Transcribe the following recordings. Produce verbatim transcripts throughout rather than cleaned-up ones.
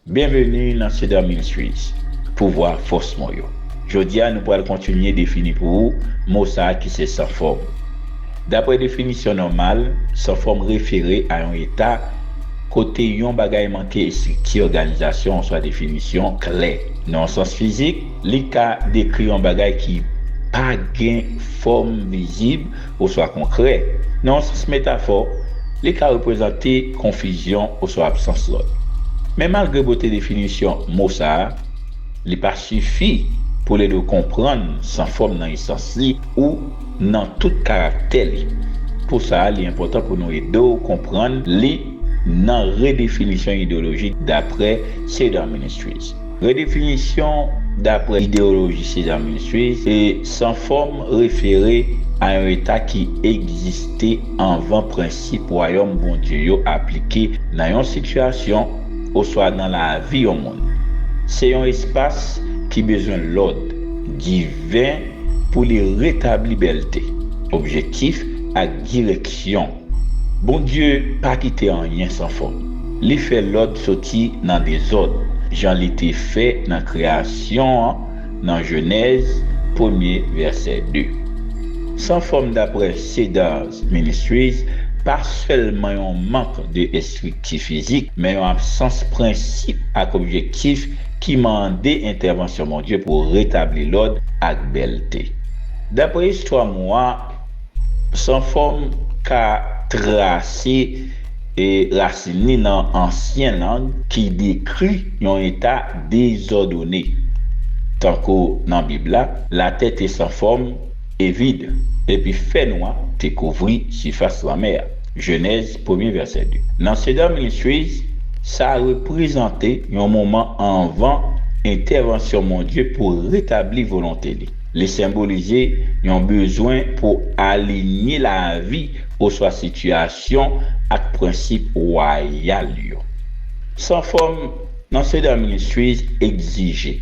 Byenveni nan Cedar Ministries, pouvwa fòs mo yo. Jodi a, nou pral kontinye defini pou ou mo sa a ki se san fòm. Dapre definisyon nòmal, san fòm refere a yon eta kote yon bagay manke estrikti, òganizasyon oswa definisyon klè. Nan yon sans fizik, li ka dekri yon bagay ki pa gen fòm vizib oswa konkrè. Nan yon sans metafò, li ka reprezante konfizyon oswa absans lòd. Men malgre bote definisyon mo sa a, li pa sifi pou l ede w konprann san fòm nan esans li ou nan tout karaktè li. Pou sa, li enpòtan pou nou ede w konprann li nan redefinisyon ideyolojik dapre Cedar Ministries. Redefinisyon dapre ideyoloji Cedar Ministries, e san fòm refere a yon eta ki egziste anvan prensip wayòm Bondye yo aplike nan yon sitiyasyon oswa nan lavi yon moun. Se yon espas ki bezwen lòd diven pou li retabli bèlte, objektif ak direksyon. Bondye pa kite anyen san fòm. Li fè lòd soti nan dezòd, jan li te fè nan kreyasyon an nan Jenèz, premye vèsè de. San fòm dapre Cedars Ministries pa sèlman yon mank de estrikti fizik, men yon absans prensip ak objektif ki mande entèvansyon Bondye pou retabli lòd ak bèlte. Dapre istwa mo a, san fòm ka trase e rasin li nan ansyen lang ki dekri yon eta dezòdone. Tankou nan Bib la, latè te san fòm e vid, epi fènwa te kouvri sifas lanmè a. Jenèz, premye vèsè de. Nan Cedar Ministries, sa reprezante yon moman anvan entèvansyon Bondye pou retabli volonte li. Li senbolize yon bezwen pou alinye lavi oswa sitiyasyon ak prensip wayal yo. San fòm nan Cedar Ministries egzije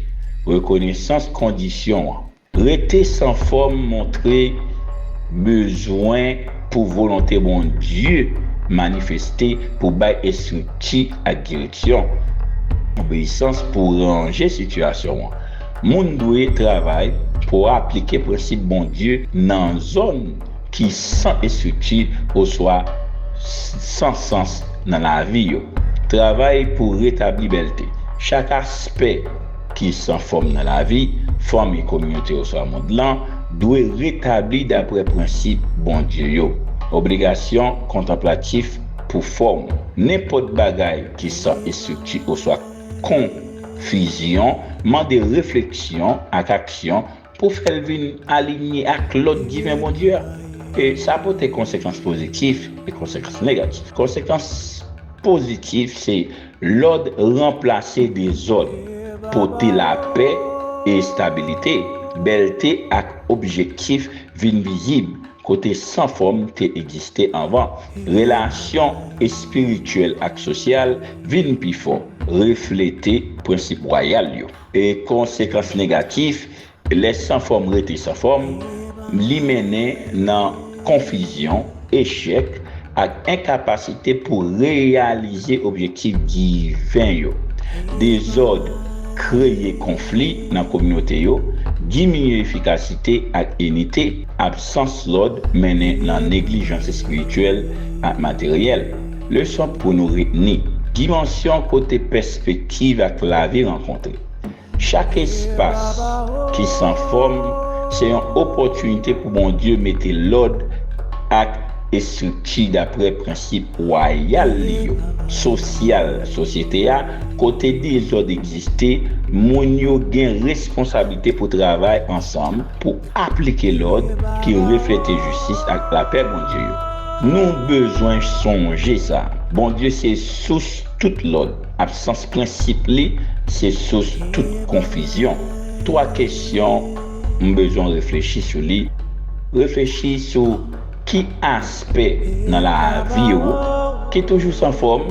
rekonesans kondisyon an. Rete san fòm montre bezwen pou volonte Bondye manifeste pou bay estrikti ak direksyon. Obeyisans pou ranje sitiyasyon an. Moun dwe travay pou aplike prensip Bondye nan zòn ki san estrikti oswa san sans nan lavi yo. Travay pou retabli bèlte. Chak aspè ki san fòm nan lavi, fanmi, kominote oswa mond lan, dwe retabli dapre prensip Bondye yo. Obligasyon kontanplatif pou fòm. Nenpòt bagay ki san estrikti oswa konfizyon mande refleksyon ak aksyon pou fè l vin alinye ak lòd diven Bondye a. E sa pote konsekans pozitif e konsekans negatif. Konsekans pozitif se lòd ranplase dezòd, pote lapè e estabilite, bèlte ak objektif vin vizib kote san fòm te egziste anvan. Relasyon espirityèl ak sosyal vin pi fò, reflete prensip wayal yo. E konsekans negatif, lè san fòm rete san fòm, li mennen nan konfizyon, echèk, ak enkapasite pou reyalize objektif diven yo. Dezòd kreye konfli nan kominote yo, diminye efikasite ak inite, absans lòd mennen nan neglijans espirityèl ak materyèl. Leson pou nou retni. Dimansyon kote pèspektiv ak lavi rankontre. Chak espas ki san fòm se yon opòtinite pou Bondye mete lòd ak estrikti dapre prensip wayal li yo. Sosyal, sosyete a, kote dezòd egziste, moun yo gen responsablite pou travay ansanm pou aplike lòd ki reflete jistis ak lapè Bondye yo. Nou bezwen sonje sa. Bondye se sous tout lòd. Absans prensip li se sous tout konfizyon. Twa kesyon m bezwen reflechi sou li. Reflechi sou ki aspè nan lavi w ki toujou san fòm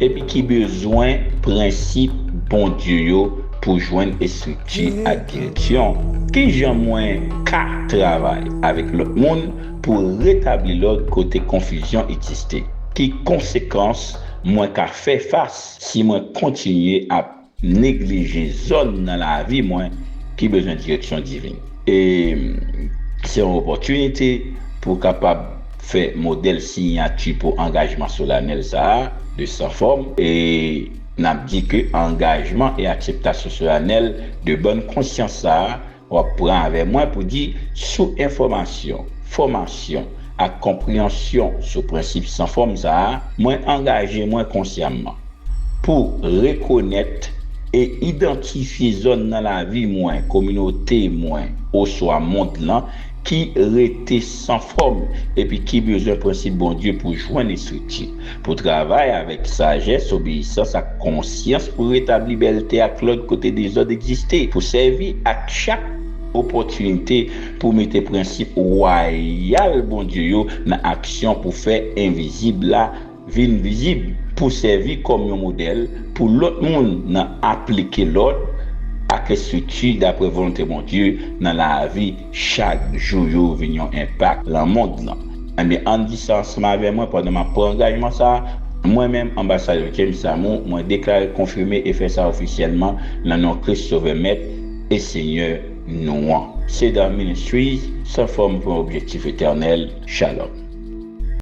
epi ki bezwen prensip Bondye yo pou jwenn estrikti ak direksyon. Ki jan mwen ka travay avèk lòt moun pou retabli lòd kote konfizyon egziste? Ki konsekans mwen ka fè fas si mwen kontinye ap neglije zòn nan lavi mwen ki bezwen direksyon divin. E se yon opòtinite pou w kapab fè modèl siyati pou angajman solanèl sa a de san fòm. E n ap di ke angajman e akseptasyon solanèl de bòn konsyans sa a w ap pran avè mwen pou di sou enfòmasyon, fòmasyon ak konpreyansyon sou prensip san fòm sa a, mwen angaje mwen konsyaman pou rekonèt e idantifye zòn nan lavi mwen, kominote mwen, oswa mond lan ki rete san fòm epi ki bezwen prensip Bondye pou jwenn estrikti, pou travay avèk sajès, obeyisans ak konsyans pou retabli bèlte ak lòd kote dezòd egziste, pou sèvi ak chak opòtinite pou mete prensip wayal Bondye yo nan aksyon pou fè envizib la vin vizib, pou sèvi kòm yon modèl pou lòt moun nan aplike lòd ak estrikti dapre volonte Bondye nan lavi chak jou yo vin yon enpak nan mond lan. Ebyen, ann di sa ansanm avè mwen pandan m ap pran angajman sa a. Mwen menm, Anbasadè James Samou, mwen deklare, konfime e fè sa ofisyèlman nan non Kris Sovè Mèt e Senyè nou an. Cedar Ministries, san fòm pou yon objektif etènèl. Shalom.